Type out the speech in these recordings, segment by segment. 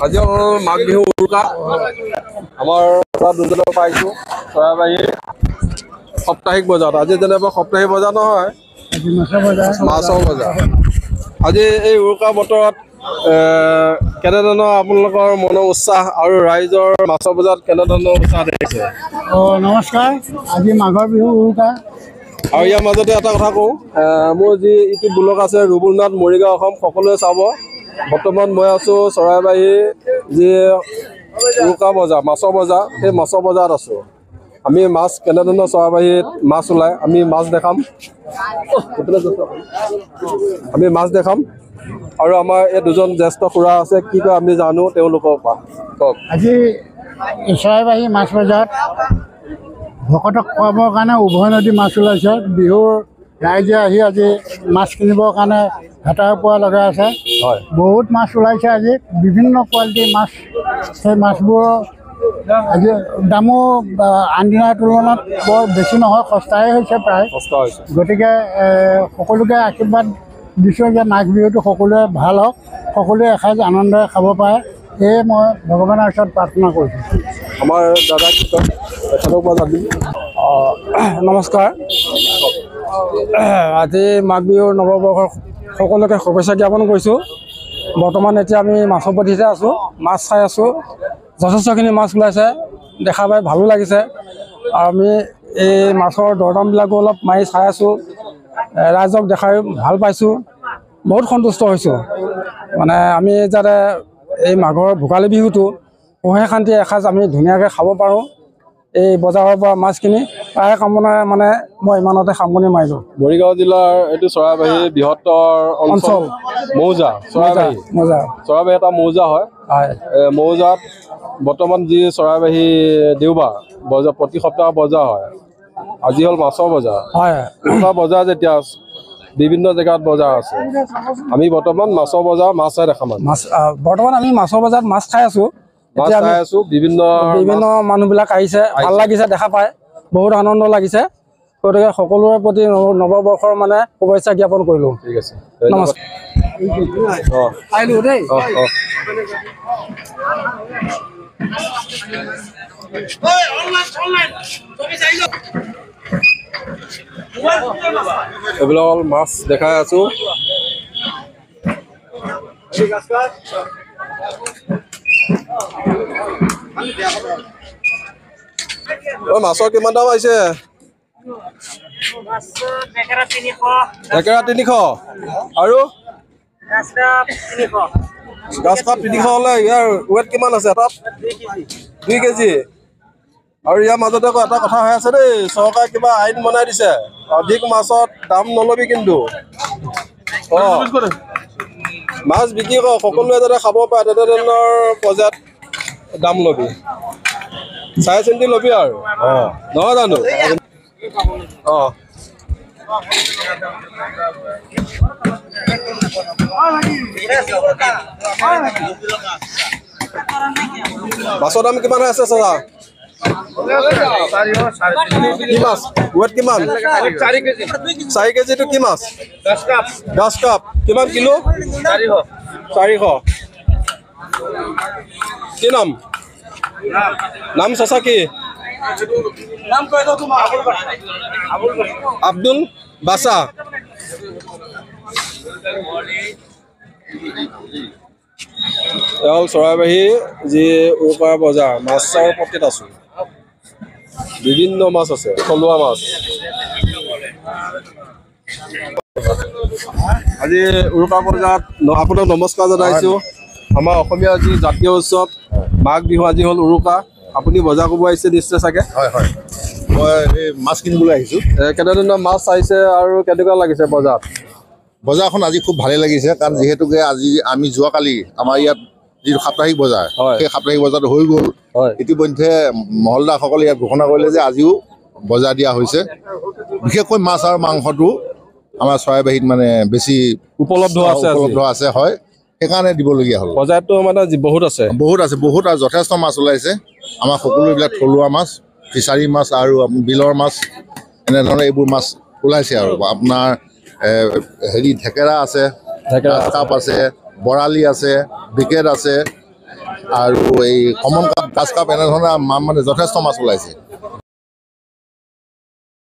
আজি হ'ল মাঘ বিহু উৰুকা। আমাৰ দুজনৰ পাইছোঁ চৰাইবাহী সাপ্তাহিক বজাৰত। আজি যেনিবা সাপ্তাহিক বজাৰ নহয়, মাছৰ বজাৰ। আজি এই উৰুকা বতৰত কেনেধৰণৰ আপোনালোকৰ মনৰ উৎসাহ আৰু ৰাইজৰ মাছৰ বজাৰত কেনেধৰণৰ উৎসাহ দেখিছে? অঁ, নমস্কাৰ। আজি মাঘৰ বিহু উৰুকা। আৰু ইয়াৰ মাজতে এটা কথা কওঁ, মোৰ যি ইউটিউব ব্লগ আছে ৰুবুল নাথ মৰিগাঁও অসম, সকলোৱে চাব। বৰ্তমান মই আছোঁ চৰাইবাহী যি উৰুকা বজাৰ, মাছৰ বজাৰ, সেই মাছৰ বজাৰত আছোঁ। আমি মাছ কেনেধৰণৰ চৰাইবাহীত মাছ ওলায় আমি মাছ দেখাম, আমি মাছ দেখাম। আৰু আমাৰ এই দুজন জ্যেষ্ঠ খুৰা আছে, কি কয় আমি জানো তেওঁলোকৰ পৰা। কওক। আজি চৰাইবাহী মাছ বজাৰত ভকতক খুৱাবৰ কাৰণে উভয় নদী মাছ ওলাইছে। বিহুৰ ৰাইজে আহি আজি মাছ কিনিবৰ কাৰণে হেতাৰ পোৱা লগাই আছে। বহুত মাছ ওলাইছে আজি, বিভিন্ন কোৱালিটিৰ মাছ। সেই মাছবোৰৰ আজি দামো আনদিনাৰ তুলনাত বৰ বেছি নহয়, সস্তাই হৈছে প্ৰায়। গতিকে সকলোকে আশীৰ্বাদ দিছোঁ যে মাঘ বিহুটো সকলোৱে ভাল হওক, সকলোৱে এসাঁজ আনন্দৰে খাব পাৰে, সেয়ে মই ভগৱানৰ ওচৰত প্ৰাৰ্থনা কৰিছোঁ। আমাৰ দাদা তেখেতৰ পৰা জানিম। নমস্কাৰ। আজি মাঘ বিহুৰ নৱবৰ্ষৰ সকলোকে শুভেচ্ছা জ্ঞাপন কৰিছোঁ। বৰ্তমান এতিয়া আমি মাছৰ পতিতে আছোঁ, মাছ চাই আছোঁ। যথেষ্টখিনি মাছ ওলাইছে, দেখা পাই ভালো লাগিছে। আৰু আমি এই মাছৰ দৰদামবিলাকো অলপ মাৰি চাই আছোঁ, ৰাইজক দেখাই ভাল পাইছোঁ, বহুত সন্তুষ্ট হৈছোঁ। মানে আমি যাতে এই মাঘৰ ভোগালী বিহুটো সুখে শান্তিৰে এসাঁজ আমি ধুনীয়াকৈ খাব পাৰোঁ এই বজাৰৰ পৰা মাছ কিনি, তাৰে কামনাৰে মানে মই ইমানতে সামৰণি মাৰিলোঁ। মৰিগাঁও জিলাৰ এইটো চৰাইবাহী বৃহত্তৰ অঞ্চল মৌজা চৰাইবাহী, মৌজা চৰাইবাহী এটা মৌজা হয়। মৌজাত বৰ্তমান যি চৰাইবাহী দেওবাৰ বজাৰ, প্ৰতি সপ্তাহৰ বজাৰ হয়। আজি হ'ল মাছৰ বজাৰ। হয়, বজাৰ যেতিয়া বিভিন্ন জেগাত বজাৰ আছে, আমি বৰ্তমান মাছৰ বজাৰ মাছহে দেখাম। মাছ বৰ্তমান আমি মাছৰ বজাৰত মাছ খাই আছোঁ, মাছ খাই আছোঁ। বিভিন্ন বিভিন্ন মানুহবিলাক আহিছে, ভাল লাগিছে দেখা পাই, বহুত আনন্দ লাগিছে। গতিকে সকলোৰে প্ৰতি নৱবৰ্ষৰ মানে শুভেচ্ছা জ্ঞাপন কৰিলোঁ। ঠিক আছে, নমস্কাৰ। এইবিলাক হ'ল মাছ দেখাই আছোঁ। মাছৰ কিমান দাম আহিছে? থেকেৰা 300 আৰু গাছ কাপ 300 হ'লে ইয়াৰ ৱেট কিমান আছে? এটাত 2 কেজি। আৰু ইয়াৰ মাজতে আকৌ এটা কথা হৈ আছে দেই, চৰকাৰে কিবা আইন বনাই দিছে, অধিক মাছত দাম নলবি কিন্তু। অঁ, মাছ বিক্ৰী কৰ, সকলোৱে যাতে খাব পাৰে তেনেধৰণৰ পৰ্যায়ত দাম ল'বি, চাই চিন্তি ল'বি আৰু, নহয় জানো? অঁ, মাছৰ দাম কিমান হৈ আছে চাচা? কি মাছ? ৱেট কিমান? 4 কেজিটো কি মাছ? গাছ কাপ। কিমান কিলো? 400। কি নাম? নাম চাচা কি? আব্দুল বাছা। হ'ল চৰাইবাহী যি উৰুকাৰ বজাৰ, মাছৰ পতিত আছোঁ। বিভিন্ন মাছ আছে, থলুৱা মাছ। আজি উৰুকা বজাৰত আপোনাক নমস্কাৰ জনাইছোঁ। আমাৰ অসমীয়া যি জাতীয় উৎসৱ মাঘ বিহু, আজি হ'ল উৰুকা। আপুনি বজাৰ কৰিব আহিছে নিশ্চয় চাগে? হয় হয়, মই এই মাছ কিনিবলৈ আহিছোঁ। কেনেধৰণৰ মাছ চাইছে আৰু কেনেকুৱা লাগিছে বজাৰত? বজাৰখন আজি খুব ভালেই লাগিছে, কাৰণ যিহেতুকে আজি আমি যোৱাকালি আমাৰ ইয়াত যিটো সাপ্তাহিক বজাৰ, সেই সাপ্তাহিক বজাৰটো হৈ গ'ল। ইতিমধ্যে মহলদাৰসকলে ইয়াত ঘোষণা কৰিলে যে আজিও বজাৰ দিয়া হৈছে। বিশেষকৈ মাছ আৰু মাংসটো আমাৰ চৰাইবাহীত মানে বেছি উপলব্ধ আছে, উপলব্ধ আছে, হয়, সেইকাৰণে দিবলগীয়া হ'ল। বজাৰটো মানে বহুত আছে, বহুত আছে, বহুত আৰু যথেষ্ট মাছ ওলাইছে। আমাৰ সকলো এইবিলাক থলুৱা মাছ, ফিচাৰী মাছ আৰু বিলৰ মাছ, এনেধৰণৰ এইবোৰ মাছ ওলাইছে। আৰু আপোনাৰ হেৰি থেকেৰা আছে, কাপ আছে, বৰালি আছে, বিকেট আছে আৰু এই কমন কাপ, গাছ কাপ, এনেধৰণৰ মানে যথেষ্ট মাছ ওলাইছে।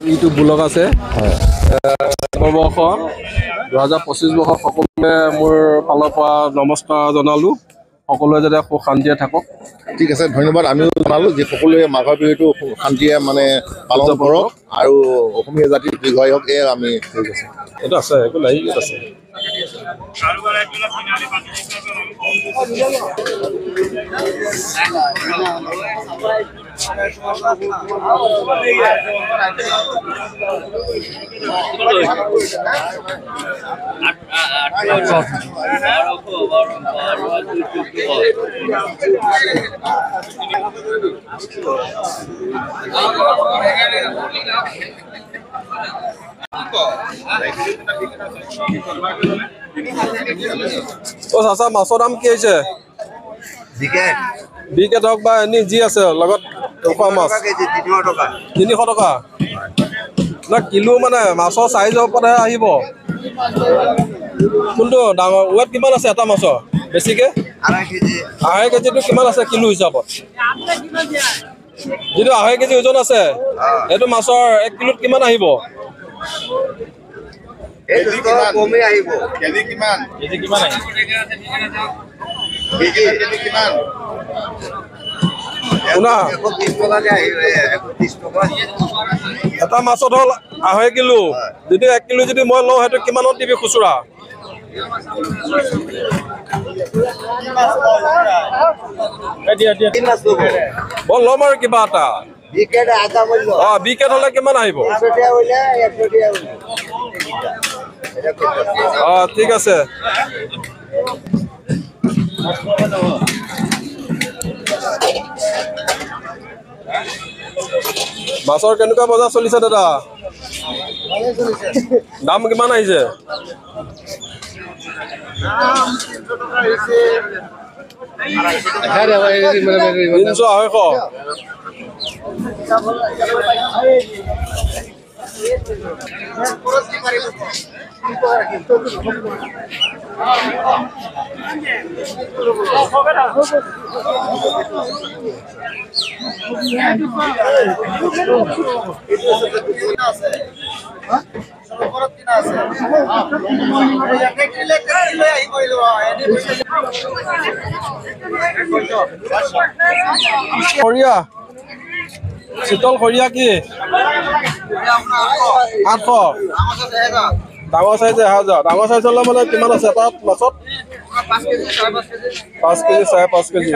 ইউটিউব ব্লগ আছে। নৱবৰ্ষ 2025 বৰ্ষ সকলোৱে মোৰ ফালৰ পৰা নমস্কাৰ জনালোঁ। সকলোৱে যাতে সুখ শান্তিৰে থাকক। ঠিক আছে, ধন্যবাদ। আমিও জনালোঁ যে সকলোৱে মাঘৰ বিহুটো শান্তিৰে মানে পালন কৰক আৰু অসমীয়া জাতিৰ দীৰ্ঘায়ু হওক, এয়ে আমি। ঠিক আছে, এইটো আছে, একো নাই, ইয়াত আছে। অ চাচা, মাছৰ দাম কি হৈছে? বিকেট হওক বা এনেই যি আছে লগত খোৱা মাছ 300 টকা না কিলো? মানে মাছৰ চাইজৰ ওপৰতহে আহিব। কোনটো ডাঙৰ? ৱেট কিমান আছে এটা মাছৰ? বেছিকে 2.5 কেজিটো কিমান আছে কিলো হিচাপত? যিটো 2.5 কেজি ওজন আছে সেইটো মাছৰ 1 কিলোত কিমান আহিব? এটা মাছত হ'ল 2.5 কিলো। যদি 1 কিলো যদি মই লওঁ সেইটো কিমানত দিবি খুচুৰা? মই ল'ম আৰু কিবা এটা। অ বিকেট হ'লে কিমান আহিব? অ ঠিক আছে। মাছৰ কেনেকুৱা বজাৰ চলিছে দাদা? দাম কিমান আহিছে? 300 250। সৰিয়া শীতল সৰিয়া কি 800? ডাঙৰ চাইজ 1000। ডাঙৰ চাইজ হ'লে মানে কিমান আছে তাত মাছত? 5 কেজি 5.5 কেজি।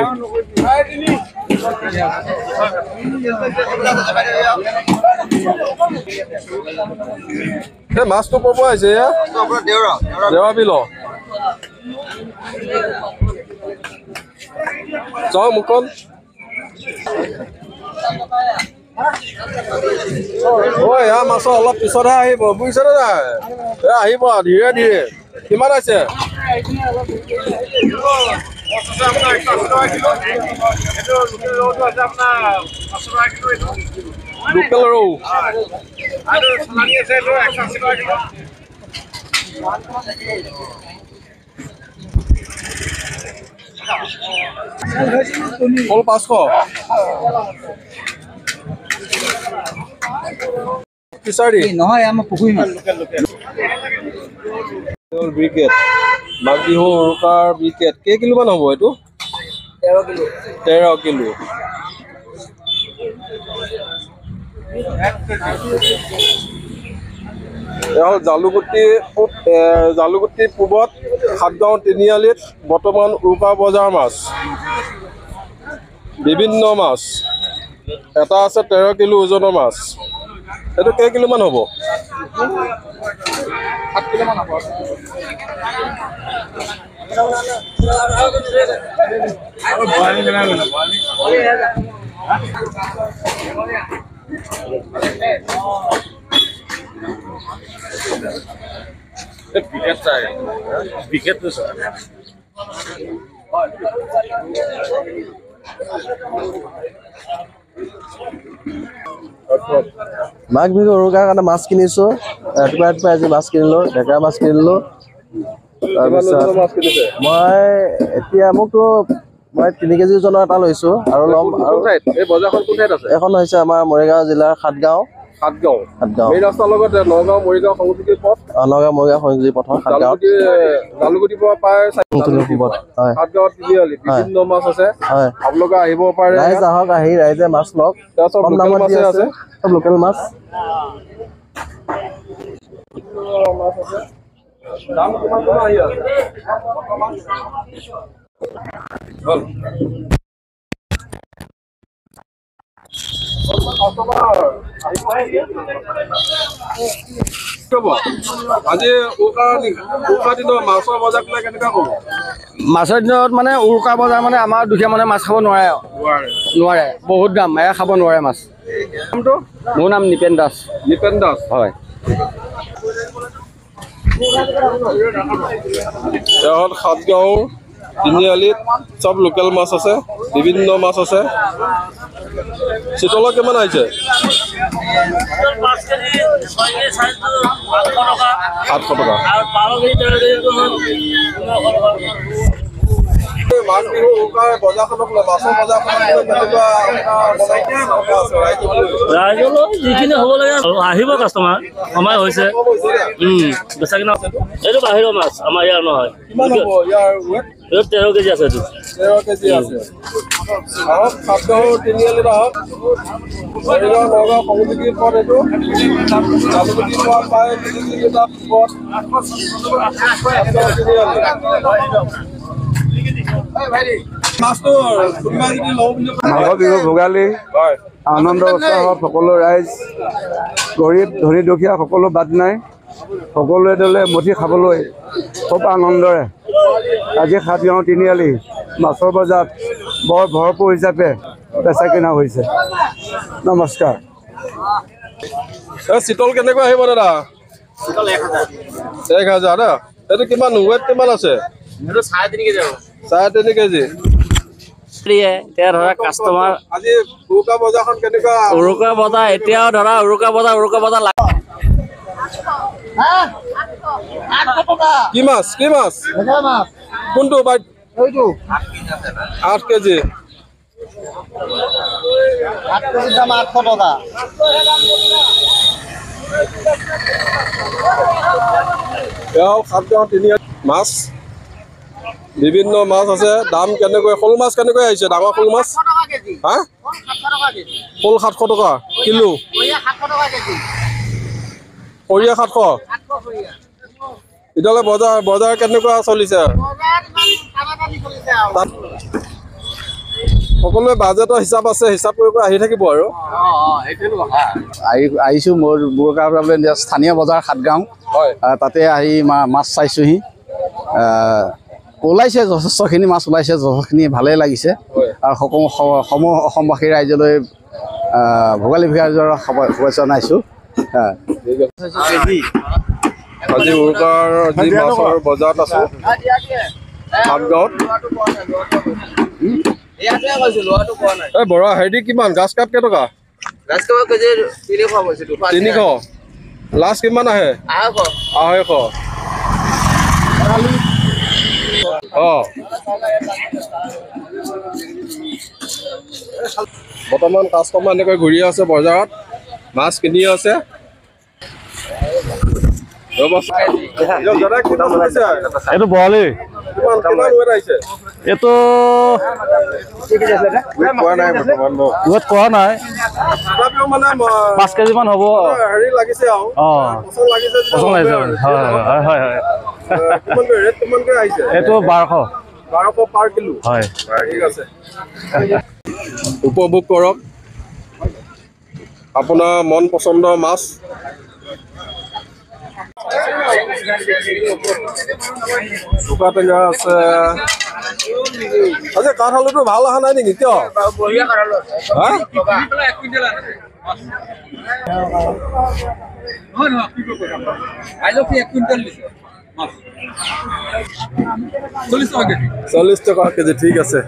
এই মাছটো ক'ৰ পৰা আহিছে? দেওৰা বিল। যাওঁ মুখখন। ঐ এয়া মাছৰ অলপ পিছতহে আহিব, বুজিছেনে নাই? এ আহিব ধীৰে ধীৰে। কিমান আছে? লোকেল ৰৌ 500। ফিচাৰী নহয়, আমাৰ পুখুৰী মাছ। ব্ৰিকেট মাঘ বিহু উৰুকাৰ ব্ৰিকেট কেই কিলো মান হ'ব এইটো? 13 কিলো। 13 কিলো। এয়া হ'ল জালুগুটি পূব, জালুগুটি পূবত সাতগাঁও তিনিআলিত বৰ্তমান উৰুকা বজাৰ মাছ, বিভিন্ন মাছ। এটা আছে 13 কিলো ওজনৰ মাছ। এইটো কেই কিলো মান হ'ব? 7 কিলো মান হ'ব। মাঘ বিহু উৰুকাৰ কাৰণে মাছ কিনিছোঁ। ৰাতিপুৱা ৰাতিপুৱা আজি মাছ কিনিলোঁ, ডেকা মাছ কিনিলোঁ। তাৰপিছত মই এতিয়া মোকতো মই 3 কেজি ওজনৰ এটা লৈছোঁ আৰু ল'ম। আৰু এই বজাৰখন কোন ঠাইত আছে? এখন হৈছে আমাৰ মৰিগাঁও জিলাৰ সাতগাঁও। সাতগাঁও, সাতগাঁও মেইন ৰাস্তাৰ লগত নগাঁও মৰিগাঁও সংযোগী পথ। নগাঁও মৰিগাঁও সংযোগী পথৰ সাতগাঁও। জালুগুটিৰ পৰা পায় হয়। সাতগাঁৱত তিনিআলি বিভিন্ন মাছ আছে, হয়, আপোনালোকে আহিব পাৰে। ৰাইজ আহক, আহি ৰাইজে মাছ লওক, চব লোকেল মাছে আছে, চব লোকেল মাছ। মাছ আছে। দাম কিমান কিমান আহি আছে? হ'ল আজি উৰুকা দিনৰ মাছৰ বজাৰবিলাক কেনেকুৱা ক'ব? মাছৰ দিনত মানে উৰুকা বজাৰ মানে আমাৰ দুখীয়া মানুহে মাছ খাব নোৱাৰে, নোৱাৰে, বহুত দাম, এয়া খাব নোৱাৰে মাছ। নামটো? মোৰ নাম নিপেন দাস। নিপেন দাস, হয়। এয়া হ'ল সাতগাঁৱৰ তিনিআলিত চব লোকেল মাছ আছে, বিভিন্ন মাছ আছে। চিতলৰ কিমান আহিছে? 700 টকা। মাঘ বিহু উৰুকাৰ বজাৰখনক লৈ, মাছৰ বজাৰখনক লৈ কেনেকুৱা ৰাইজলৈ যিখিনি হ'ব লাগে আহিব কাষ্টমাৰ, সময় হৈছে। বেচা কিনা এইটো বাহিৰৰ মাছ, আমাৰ ইয়াৰ নহয়। কিমান হ'ব ইয়াৰ ৱেট? এইটো 13 কেজি আছে। এইটো 13 কেজি আছে। আহক সাতগাঁৱৰ তিনিআলিত আহক, মৰিগাঁও নগাঁও সংযোগী পথ এইটো। জালুগুটিৰ পৰা প্ৰায় 3 কিলোমিটাৰ পথ সাতগাঁও তিনিআলি। মাছটো কোনোবাই যদি লওঁ বুলি কয়? মাঘৰ বিহু ভোগালী হয়, আনন্দ উৎসাহত সকলো ৰাইজ, গৰীব ধনী দুখীয়া সকলো বাদ নাই, সকলোৱে দলে মুঠি খাবলৈ খুব আনন্দৰে আজি সাতগাঁও তিনিআলি মাছৰ বজাৰত বৰ ভৰপূৰ হিচাপে বেচা কিনা হৈছে। নমস্কাৰ। এই চিতল কেনেকুৱা আহিব দাদা? 1000 ন? এইটো কিমান ৱেট কিমান আছে? 3.5 কেজি। এতিয়া ধৰা কাষ্টমাৰ আজি উৰুকা বজাৰখন কেনেকুৱা? উৰুকা বজাৰ এতিয়াও ধৰা উৰুকা বজাৰ, উৰুকা বজাৰ। কি মাছ? কি মাছ? কোনটো? এইটো 8 কেজি। 8 কেজিৰ দাম 800 টকা। এয়া সাতগাঁও তিনিআলি মাছ, বিভিন্ন মাছ আছে। দাম কেনেকৈ? শ'ল মাছ কেনেকৈ আহিছে? ডাঙৰ শ'ল মাছ? হা, শ'ল 700 টকা কিলো। সৰিয়হ 700। এতিয়াহ'লে বজাৰ বজাৰ কেনেকুৱা চলিছে? সকলোৱে বাজেটৰ হিচাপ আছে, হিচাপ কৰি কৰি আহি থাকিব আৰু। আহিছোঁ মোৰ স্থানীয় বজাৰ সাতগাঁও, হয়, তাতে আহি মাছ চাইছোঁহি। ওলাইছে যথেষ্টখিনি মাছ ওলাইছে, যথেষ্টখিনি ভালেই লাগিছে। আৰু সকলো সমূহ অসমবাসী ৰাইজলৈ ভোগালী বিহুৰ শুভেচ্ছা জনাইছোঁ। আজি উৰুকাৰ যি মাছৰ বজাৰত আছোঁ সাতগাঁৱত। এই বৰা হেৰি কিমান? গাছ কাপ কেইটকা? 300। লাষ্ট কিমান আহে? 250। অঁ, বৰ্তমান কাষ্টমাৰ এনেকৈ ঘূৰি আছে বজাৰত, মাছ কিনি আছে। এইটো বৰালি। এইটো ৱেট কৰা নাই, 5 কেজি মান হ'ব। পচন্দ লাগিছে। হয় হয় হয়। এইটো 1200। 1200 পাৰ কিলো। হয়, ঠিক আছে। উপভোগ কৰক আপোনাৰ মন পচন্দৰ মাছ। চুকা টেঙা আছে। আচ্ছা, কাঠ আলুটো ভাল অহা নাই নেকি? কিয়? 40 টকা কেজি। ঠিক আছে।